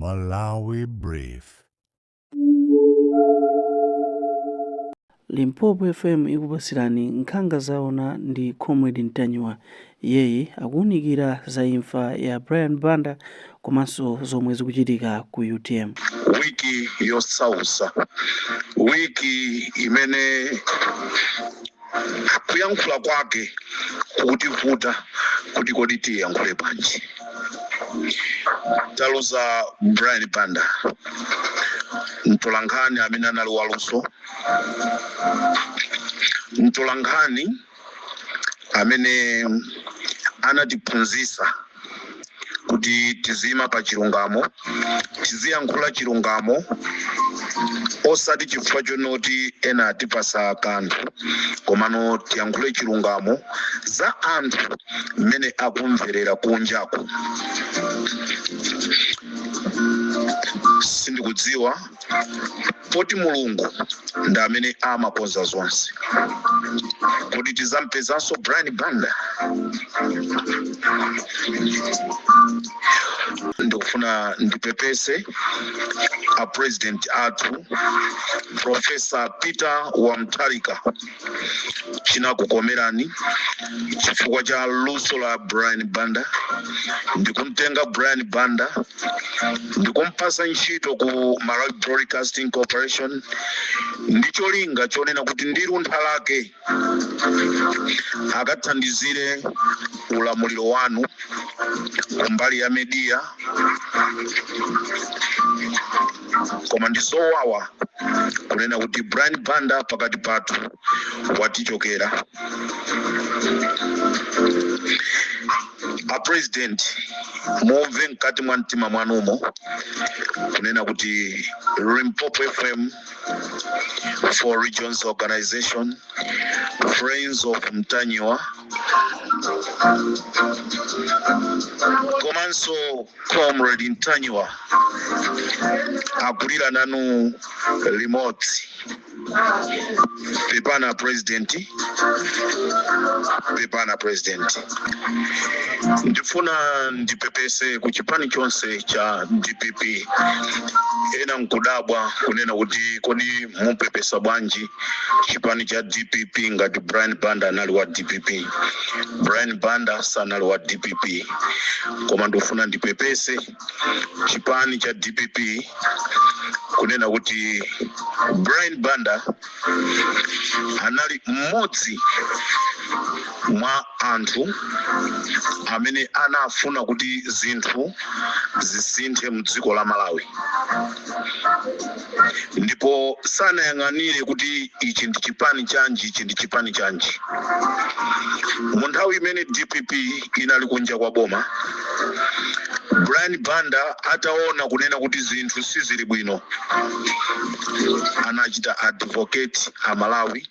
Malawi Brief. Limpopo FM ikupatsirani Nkhanga Zaona ndi Comrade Ntanyiwa. Iyeyi akuwunikira za imfa ya Brian Banda komanso zomwe zikuchitika ku UTM. Wiki yosausa, wiki imene kuyankhula kwake kukutivuta kuti kodi tiyankhule bwanji. Taluza Brian Banda, mtolankhani amene anali waluso, mtolankhani amene anatiphunzitsa kuti tizima pa chilungamo, tiziyankhula chilungamo, osati chifukwa chonoti ena atipasa kanthu, komano tiyankhule chilungamo za anthu mmene akumverera kunjaku. Sindikudziwa, poti Mulungu ndi amene amakonza zonse. Kodi tizampezanso Brian Banda? Ndikufuna ndipepese a president athu, Professor Peter wa Mutharika, chinakukomerani chifukwa cha luso la Brian Banda ndikumtenga Brian Banda ndikumpasa ntchito ku Malawi Broadcasting Corporation ndi cholinga chonena kuti ndi luntha lake akathandizire ulamuliro wanu kumbali ya media. Koma ndi zowawa kunena kuti Brian Banda pakati pathu watichokera. A president, mumve mkati mwa mtima mwanumo kunena kuti Limpopo FM, Four Regions Organization, Friends of Mtanyiwa komanso Comrade Ntanyiwa akulira nanu limodzi. Pepana president, pepana president. Ndifuna ndipepese ku chipani chonse cha DPP. Ena nkudabwa kunena kuti kodi mupepesa bwanji chipani cha DPP ngati Brian Banda anali wa DPP? Brian Banda sanali wa DPP, koma ndifuna ndipepese chipani cha DPP kunena kuti Brian Banda anali mmodzi mwa anthu amene anafuna kuti zinthu zisinthe mdziko la Malawi, ndipo sanayang'anire kuti ichi ndi chipani chanji, ichi ndi chipani chanji. Mu nthawi imene DPP inali kunja kwa boma, Brian Banda ataona kunena kuti zinthu sizili bwino, anachita advocate Amalawi,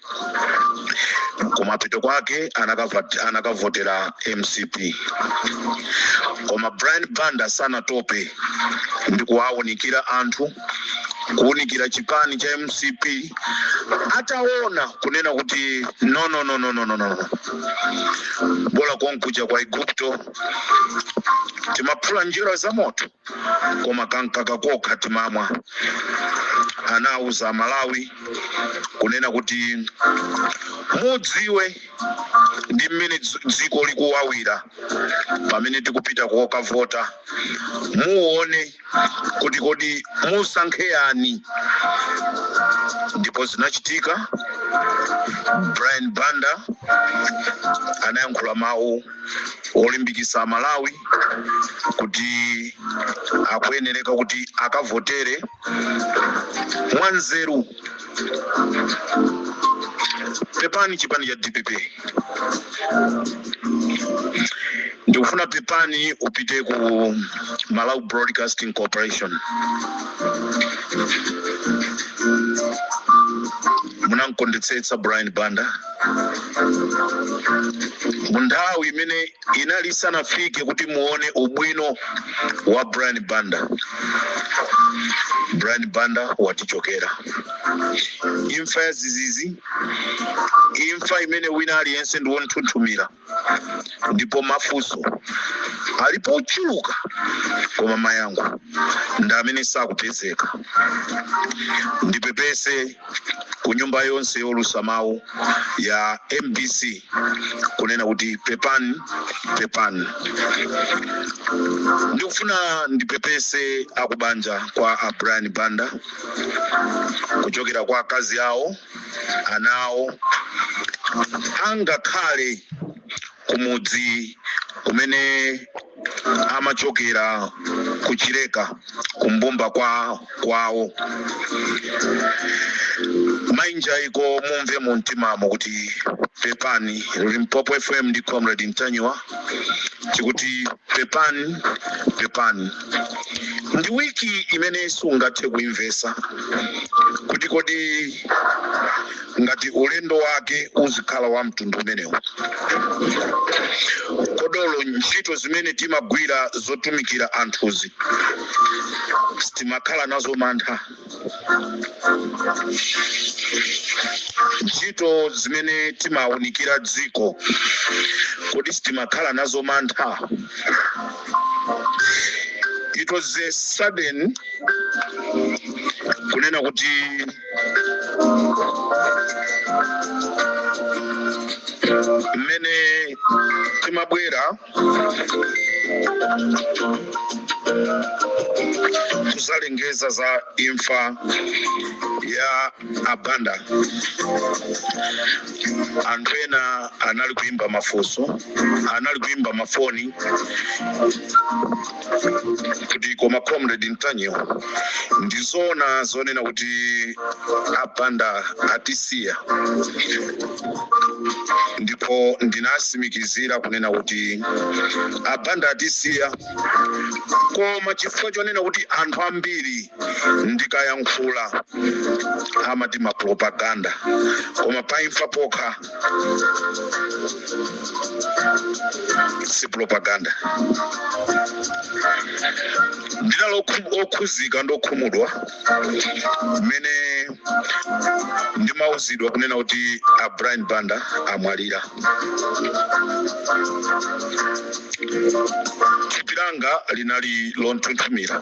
kumapeto kwake anakavotera MCP. Koma Brian Banda sanatope ndi kuwaunikira anthu, kuwunikira chipani cha MCP, ataona kunena kuti no, no, no, no, no, no, no, bola konkuja kwa Igupto timaphula njerwa za moto koma kankaka kokha timamwa. Anauza Amalawi kunena kuti mudziwe ndi mmene dziko likuwawira pamene tikupita kokavota, muone kuti kodi musankhe yani. Ndipo zinachitika. Brian Banda anayankhula mawu olimbikitsa Amalawi kuti akuyenereka kuti akavotere mwanzeru. Pepani chipani cha DPP, ndikufuna pepani upite ku Malawi Broadcasting Corporation. Munamkondetsetsa Brian Banda mu nthawi imene inali isanafike kuti muone ubwino wa Brian Banda. Brian Banda watichokera, imfa ya zizizi. Imfa imene wina aliyense ndi wonthunthumira, ndipo mafunso alipo ochuluka, koma mayankho ndi amene sakupezeka. Ndipepese ku nyumba yonse yolusa mawu ya MBC kunena kuti pepani, pepani. Ndikufuna ndipepese akubanja kwa a Brian Banda, kuchokera kwa akazi awo, ana awo, angakhale kumudzi kumene amachokera kuchileka kumbumba kwa kwawo. Mainjaiko mumve mu mtimamo kuti pepani. Limpopo FM ndi Comrade Ntanyiwa tikuti pepani, pepani. Ndi wiki imene sungathe kuimvesa kuti kodi ngati ulendo wake uzikhala wa mtundu umenewu, kodolo ntchito zimene timagwira zotumikira anthuzi timakhala nazo mantha? Ntchito zimene timawunikira dziko, kodi sitimakhala nazo mantha? It was a sudden kunena kuti mmene timabwera kuzalengeza za imfa ya Abanda, anthu ena anali kuimba mafunso, anali kuimba mafoni kuti, "Koma Comrade Ntanyiwa, ndizoona zonena kuti Abanda atisiya?" Ndipo ndinasimikizira kunena kuti Abanda atisiya, koma chifukwa chonena kuti anthu ambiri ndikayankhula amati ma propaganda, koma paimfa pokha si propaganda. Ndinali okhuzika ndi okhumudwa mmene ndimauzidwa kunena kuti a Brian Banda amwalira. Thupi langa linali lonthunthumira.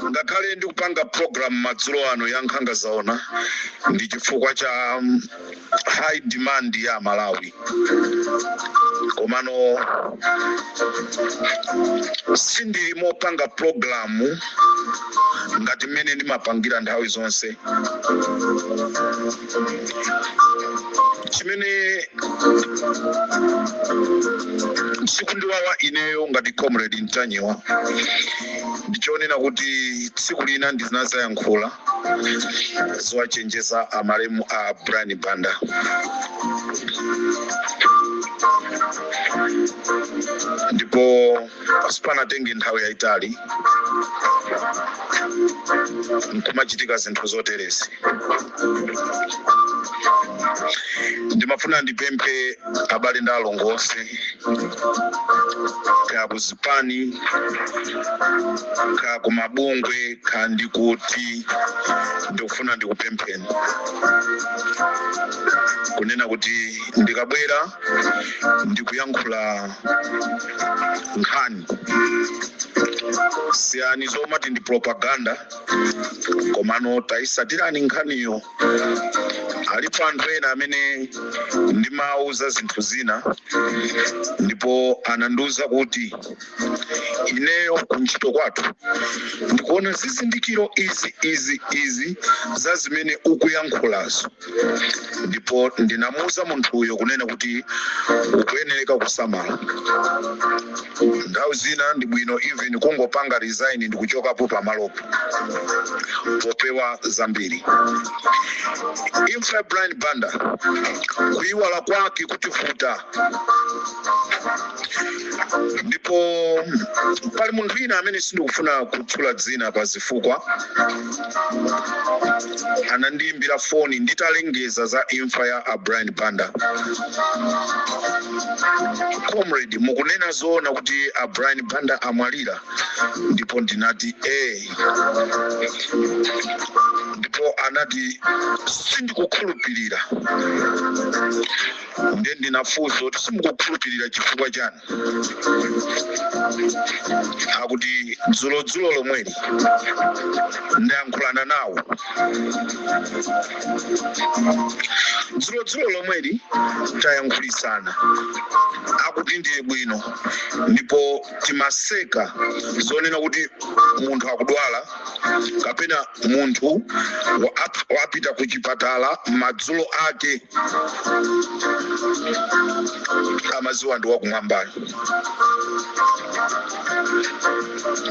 Ngakhale ndikupanga program madzulo ano ya Nkhanga Zaona, ndi chifukwa cha high demand ya Malawi, komano sindili mopanga programu ngati mmene ndimapangira nthawi zonse. Chimene chikundiwawa ineyo ngati Comrade Ntanyiwa ndichonena kuti tsiku lina ndinazayankhula zowachenjeza amalemu a Brian Banda, ndipo sipanatenge nthawi yayitali nkumachitika zinthu zoterezi. Ndimafuna ndipemphe abale ndi alongo onse, kaya kuzipani, kaya kumabungwe, kaya ndikuti, ndikufuna ndikupempheni kunena kuti ndikabwera ndikuyankhula nkhani, siyani zomati ndi propaganda, komano tayisatirani nkhaniyo. Alipo anthu ena amene ndimawuza zinthu zina ndipo anandiuza kuti ineyo kuntchito kwathu ndikuona zizindikiro izi, izi, izi za zimene ukuyankhulazo, ndipo ndinamuuza munthuyo kunena kuti ukuyenereka kusamala. Nthawi zina ndi bwino even kungopanga resign ndikuchokapo pamalopo popewa zambiri. Imfa ya Brian Banda, kuyiwala kwake kutivuta. Ndipo pali munthu wina amene sindikufuna kutchula dzina. zina pa zifukwa, anandiyimbira foni nditalengeza za imfa ya a Brian Banda. "Comrade, mukunena zoona kuti a Brian Banda amwalira?" Ndipo ndinati, "Eh." Ndipo anati, "Sindikukhulupirira." Ndiye ndinafunsa kuti, "Simukukhulupirira chifukwa chani?" Akuti, "Dzulodzulo lomweli ndayankhulana nawo, dzulodzulo lomweli tayankhulisana, akuti ndili bwino, ndipo timaseka zonena kuti munthu akudwala kapena munthu wapita ku chipatala madzulo ake, amaziwa ndi wakumwambayo."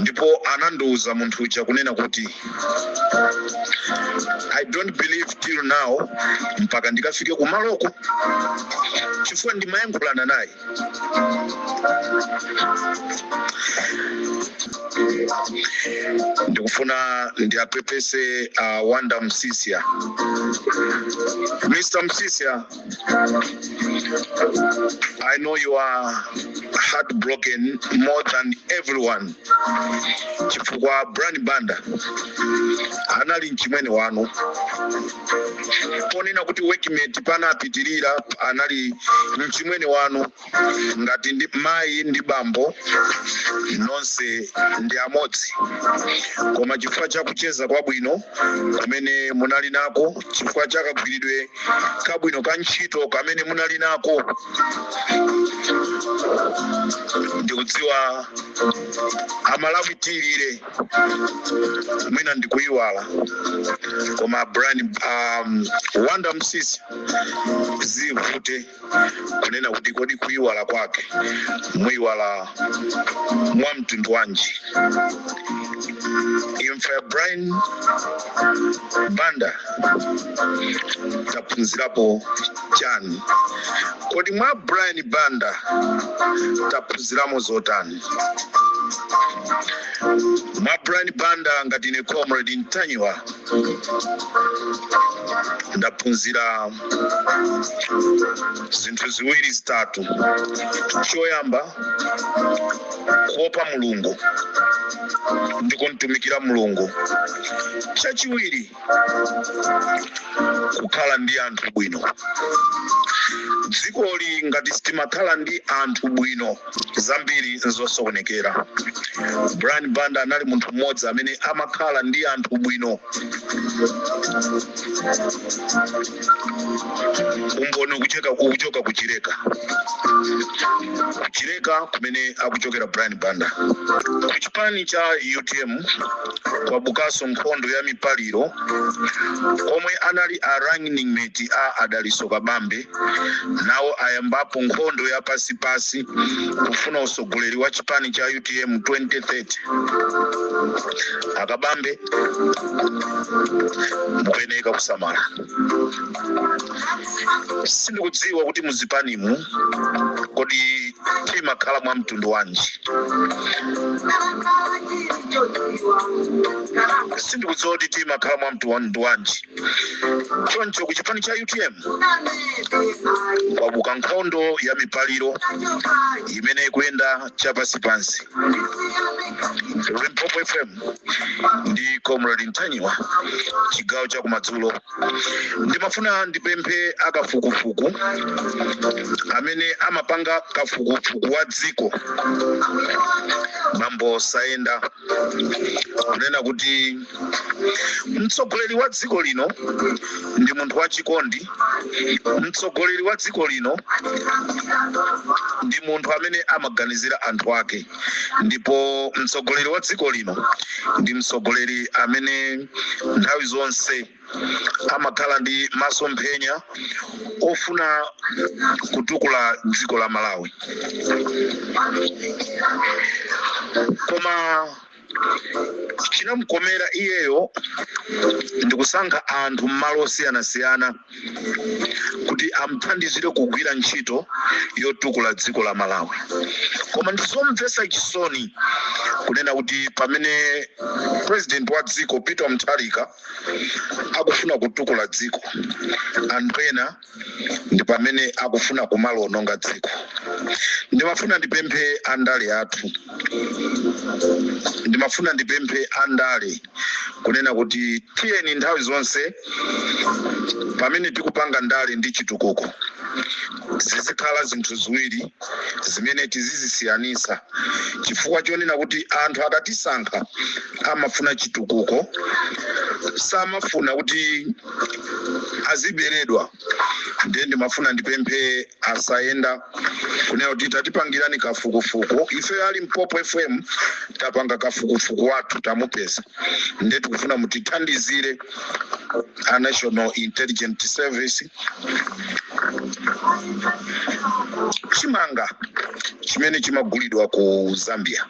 Ndipo anandiuza munthu uja kunena kuti, "I don't believe till now mpaka ndikafike kumaloko, chifukwa ndimayankhulana naye." Ndikufuna ndiapepese Wanda Msisia. Mr Msisia, I know you are heartbroken more than everyone, chifukwa Brian Banda anali mchimwene wanu. Ponena kuti workmate panapitirira, anali mchimwene wanu. Ngati ndi mayi ndi bambo, nonse ndi amodzi, koma chifukwa cha kucheza kwabwino kumene munali nako, chifukwa cha kagwiridwe kabwino ka ntchito kamene munali nako, ndikudziwa Amalawi tilire, mwina ndikuyiwala. Koma Brian, Wanda Msisi, zivute kunena kuti kodi kuyiwala kwake muyiwala mwa mtundu wanji? Imfa ya Brian Banda taphunzirapo chani? Kodi mwa Brian Banda taphunziramo zotani? Mwa Brian Banda, ngati ine Comrade Ntanyiwa, ndaphunzira zinthu ziwiri zitatu. Choyamba, kuopa Mulungu ndi kumtumikira Mulungu. Chachiwiri, kukhala ndi anthu bwino. Dzikoli ngati sitimakhala ndi anthu bwino, zambiri nzosokonekera. Brian Banda anali munthu mmodzi amene amakhala ndi anthu bwino. Umboni ukuchoka kuchileka, kuchileka kumene akuchokera Brian Banda. Ku chipani cha UTM kwabukanso nkhondo ya mipaliro. Omwe anali a running mate a Adaliso Kabambe nawo ayambapo nkhondo ya pasipasi kufuna usogoleri wa chipani cha UTM 2030. Akabambe, mukuyeneka kusamala. Sindikudziwa kuti muzipanimu kodi timakhala mwa mtundu wanji. Sindikudziwa kuti timakhala mwa mtundu wanji. Choncho ku chipani cha UTM kwabuka nkhondo ya mipaliro imene ikuyenda chapansipansi. Limpopo FM ndi Comrade Ntanyiwa, chigawo cha kumadzulo. Ndimafuna ndipemphe akafukufuku amene amapanga kafukufuku wa dziko, Bambo Saenda, kunena kuti mtsogoleri wa dziko lino ndi munthu wachikondi. Mtsogoleri wa dziko lino ndi munthu amene amaganizira anthu ake, ndipo mtsogoleri wa dziko lino ndi mtsogoleri amene nthawi zonse amakhala ndi masomphenya ofuna kutukula dziko la Malawi. Koma chinamukomera iyeyo ndikusankha anthu m'malo osiyanasiyana kuti amthandizire kugwira ntchito yotukula dziko la Malawi. Koma ndizomvetsa chisoni Kunena kuti pamene president wa dziko Peter Mutharika akufuna kutukula dziko, anthu ena ndi pamene akufuna kumalononga dziko. Ndimafuna ndipemphe andale athu, ndimafuna ndipemphe andale kunena kuti tiyeni nthawi zonse pamene tikupanga ndale ndi chitukuko zizikhala zinthu ziwiri zimene tizizisiyanisa, chifukwa chonena kuti anthu akatisankha amafuna chitukuko, samafuna kuti aziberedwa. Ndiye ndimafuna ndipemphe asayenda kunena kuti tatipangirani kafukufuku. Ife ali Mpopo FM tapanga kafukufuku wathu, tamupeza, ndiye tikufuna mutithandizire a National Intelligence Service. Chimanga chimene chimagulidwa ku Zambia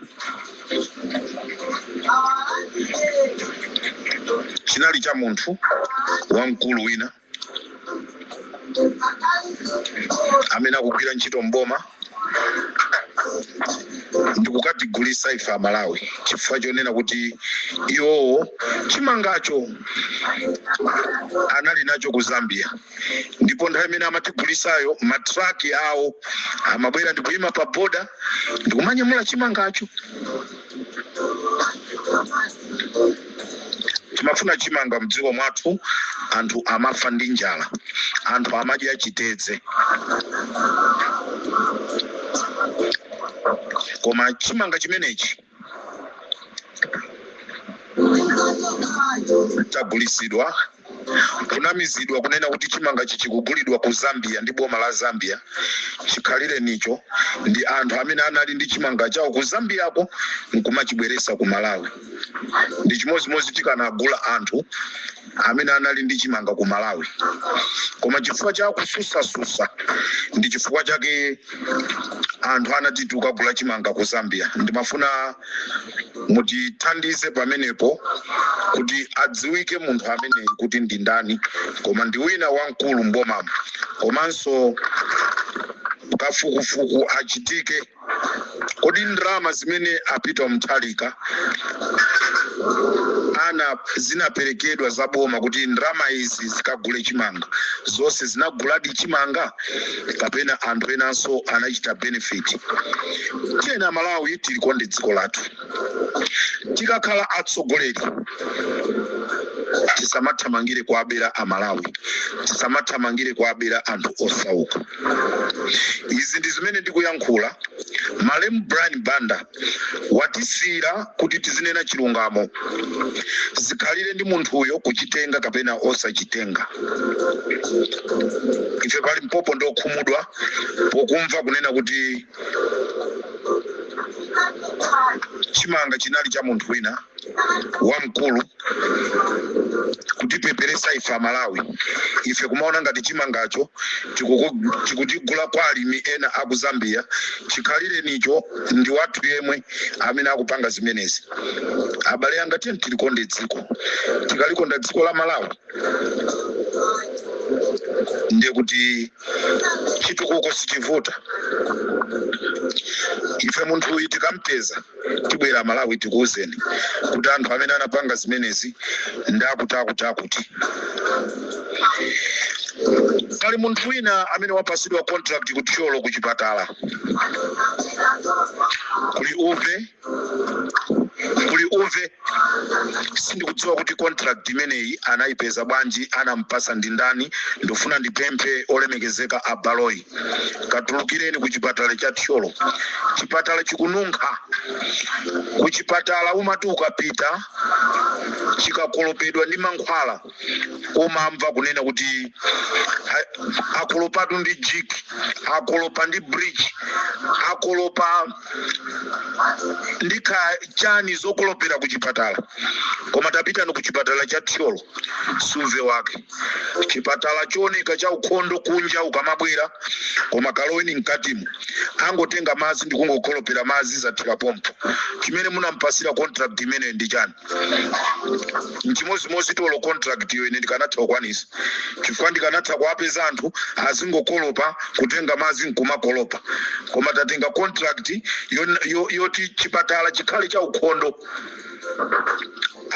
chinali cha munthu wamkulu wina amene akugwira ntchito mboma ndikukatigulisa ife Amalawi, chifukwa chonena kuti iwowo chimangacho anali nacho ku Zambia, ndipo nthawi imene amatigulisayo matraki awo amabwera ndikuyima pa boda ndikumanyamula chimangacho. Timafuna chimanga mdziko mwathu, anthu amafa ndi njala, anthu amadya chitedze, koma chimanga chimenechi chagulisidwa, kunamizidwa kunena kuti chimanga chichikugulidwa ku Zambia ndi boma la Zambia. Chikhalire nicho ndi anthu amene anali ndi chimanga chawo ku Zambiako nkumachibweresa ku Malawi. Ndi chimozimozi tikanagula anthu amene anali ndi chimanga ku Malawi, koma chifukwa cha kususasusa ndi chifukwa chake anthu anati tikagula chimanga ku Zambia. Ndimafuna mutithandize pamenepo kuti adziwike munthu ameneyi kuti ndi ndani, koma ndi wina wamkulu mbomamo, komanso kafukufuku achitike. Kodi ndalama zimene a Peter Mutharika ana zinaperekedwa za boma kuti ndalama izi zikagule chimanga, zonse zinaguladi chimanga kapena anthu enanso anachita benefit? Tiyeni Amalawi tilikonde dziko lathu. Tikakhala atsogoleri tisamathamangire kuabera Amalawi, tisamathamangire kuabera anthu osauka. Izi ndi zimene ndikuyankhula. Malemu Brian Banda watisiyira kuti tizinena chilungamo, zikhalire ndi munthuyo kuchitenga kapena osachitenga. Ife pali Mpopo ndokhumudwa pokumva kunena kuti chimanga chinali cha munthu wina wamkulu, kutipeperesa ife Amalawi. Ife kumaona ngati chimangacho tikutigula kwa alimi ena aku Zambia, chikhalire nicho ndi wathu yemwe amene akupanga zimenezi. Abale anga, tiye tilikonde dziko. Tikalikonda dziko la Malawi ndiye kuti chitukuko sichivuta. Ife munthu uyu tikampeza tibwera Malawi tikuwuzeni kuti anthu amene anapanga zimenezi ndakuti akuti akuti. Pali munthu wina amene wapasidwa contract ku Thyolo ku chipatala, kuli uve, kuli uve. Sindikudziwa kuti contract imeneyi anayipeza bwanji, anampasa ndi ndani. Ndifuna ndipemphe olemekezeka a Baloyi, katulukireni ku chipatala cha Thyolo. Chipatala chikununkha. Ku chipatala umati ukapita chikakolopedwa ndi mankhwala umamva kunena kuti akolopatu ndi Jik, akolopa ndi bleach, akolopa ndi chani. Nkhani zokolopera ku chipatala, koma tapitani ku chipatala cha Thyolo, suve wake chipatala chooneka cha ukhondo kunja ukamabwera, koma kaloweni mkatimo, angotenga madzi ndikungokolopera madzi, zathira pompo. Chimene munampasira contract imene ndi chani? Nchimozimozi tolo contract iyo ine ndikanatha kukwanisa, chifukwa ndikanatha kuwapeza anthu azingokolopa, kutenga madzi nkumakolopa. Koma tatenga contract yoti chipatala chikhale cha ukhondo.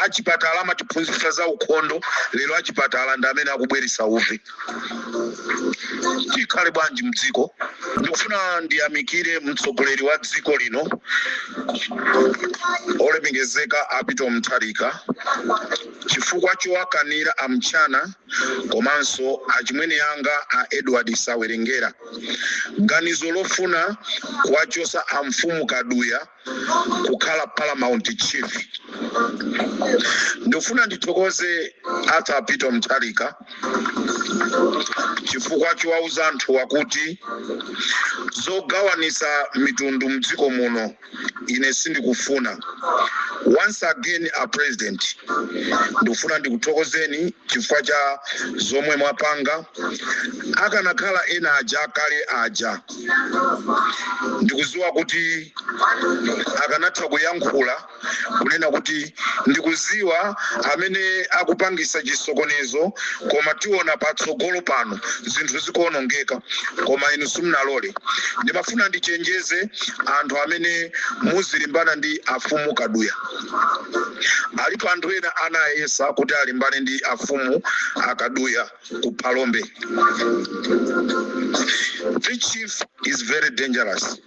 Achipatala amatiphunzitsa za ukhondo, lero achipatala ndi amene akubweresa uve. Tikhale bwanji mdziko? Ndikufuna ndiyamikire mtsogoleri wa dziko lino, olemekezeka a Peter Mutharika, chifukwa chowakanira amchana komanso achimwene anga a Edward Sawerengera ganizo lofuna kuwachosa a mfumu Kaduya kukhala paramount chief. Ndikufuna ndithokoze Arthur Peter Mutharika chifukwa chowauza anthu wakuti zogawanisa mitundu mdziko muno ine sindikufuna. Once again, a president, ndikufuna ndikuthokozeni chifukwa cha zomwe mwapanga. Akanakhala ena aja akale aja, ndikuziwa kuti akanatha kuyankhula kunena kuti ndikuziwa amene akupangisa chisokonezo, koma tiona patsogolo pano zinthu zikuonongeka. Koma inu simunalole. Ndimafuna ndichenjeze anthu amene muzilimbana ndi afumu Kaduya. Alipo anthu ena anayesa kuti alimbane ndi afumu akaduya ku Phalombe. The chief is very dangerous.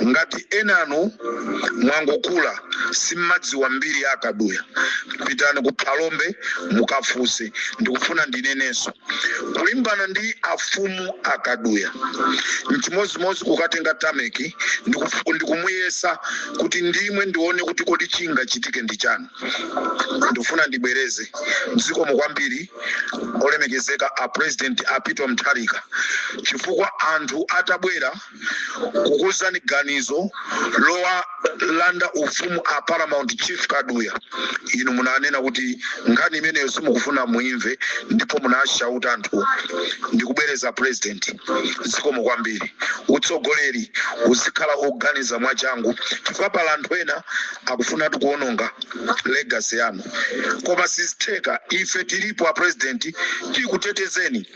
Ngati enanu mwangokula simmadziwa mbiri ya akaduya, pitani ku Phalombe mukafunse. Ndikufuna ndinenenso, kulimbana ndi afumu akaduya nchimozimozi kukatenga tameki ndikumuyesa kuti ndimwe ndione kuti kodi chingachitike ndi chani. Ndikufuna ndibwereze, mzikomo kwambiri olemekezeka a president a Peter Mutharika, chifukwa anthu atabwera kukuzani ganizo lowalanda ufumu a paramount chief Kaduya, inu munanena kuti nkhani imeneyo simukufuna muimve, ndipo munashauta anthu. Ndikubwereza, president, zikomo kwambiri. Utsogoleri uzikhala oganiza mwachangu, chifukwa pala anthu ena akufunatu kuononga legacy yanu, koma sizitheka. Ife tilipo, a president, tikutetezeni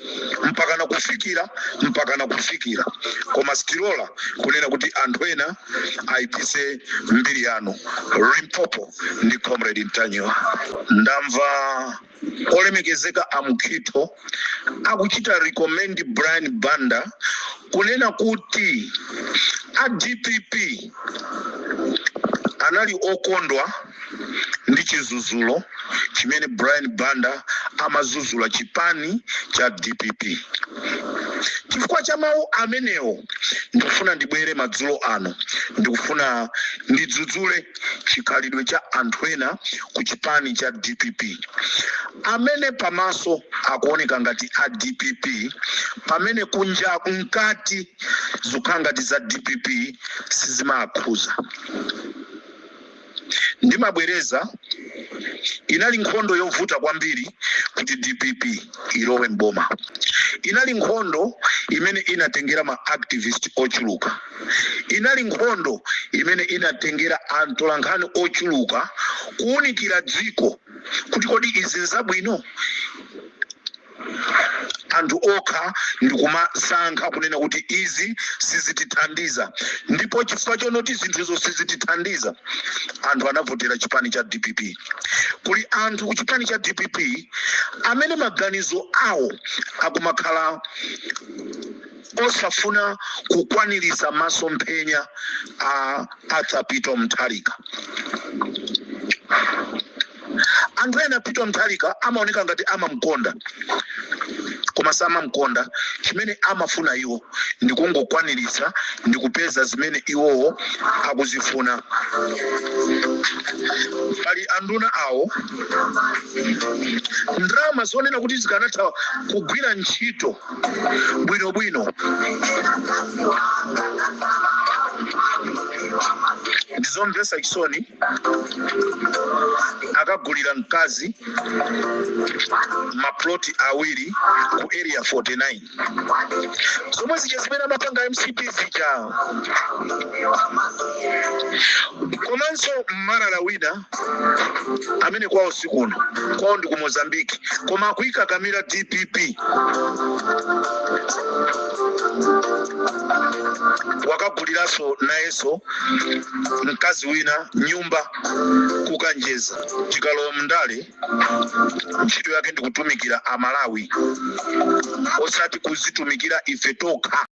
mpakana kufikira mpakana kufikira, koma sitilola kunena kuti anthu ena ayipise mbiri yanu. Limpopo ndi Comrade Ntanyiwa. Ndamva olemekezeka amkhito akuchita recommend Brian Banda kunena kuti a DPP anali okondwa ndi chizuzulo chimene Brian Banda amazuzula chipani cha DPP. Chifukwa cha mawu amenewo, ndikufuna ndibwere madzulo ano, ndikufuna ndidzudzule chikhalidwe cha anthu ena ku chipani cha DPP amene pamaso akuoneka ngati a DPP, pamene kunja mkati zikukhala ngati za DPP sizimakhuza. Ndimabwereza, inali nkhondo yovuta kwambiri kuti DPP ilowe mboma. Inali nkhondo imene inatengera ma activist ochuluka, inali nkhondo imene inatengera atolankhani ochuluka kuwunikira dziko kuti kodi izi nzabwino. Anthu okha ndikumasankha kunena kuti izi sizitithandiza, ndipo chifukwa chonoti zinthuzo sizitithandiza, anthu anavotera chipani cha DPP. Kuli anthu ku chipani cha DPP amene maganizo awo akumakhala osafuna kukwanirisa masomphenya a Arthur Peter Mutharika. Anthu ena Peter Mutharika amaoneka ngati amamkonda, koma samamkonda. Chimene amafuna iwo ndikungokwaniritsa ndi kupeza zimene iwowo akuzifuna. Pali anduna awo, ndalama zonena kuti zikanatha kugwira ntchito bwinobwino. Ndizomvetsa chisoni, akagulira mkazi maploti awiri ku Area 49, zomwe zija zimene amapanga MCP zija. Komanso mmarala wina amene kwawo sikuno, kwawo ndi ku Mozambique, koma akuyikakamira DPP, wakaguliranso nayenso mkazi wina nyumba kukanjeza. Tikalowa mndale, ntchito yake ndikutumikira Amalawi, osati kuzitumikira ife tokha.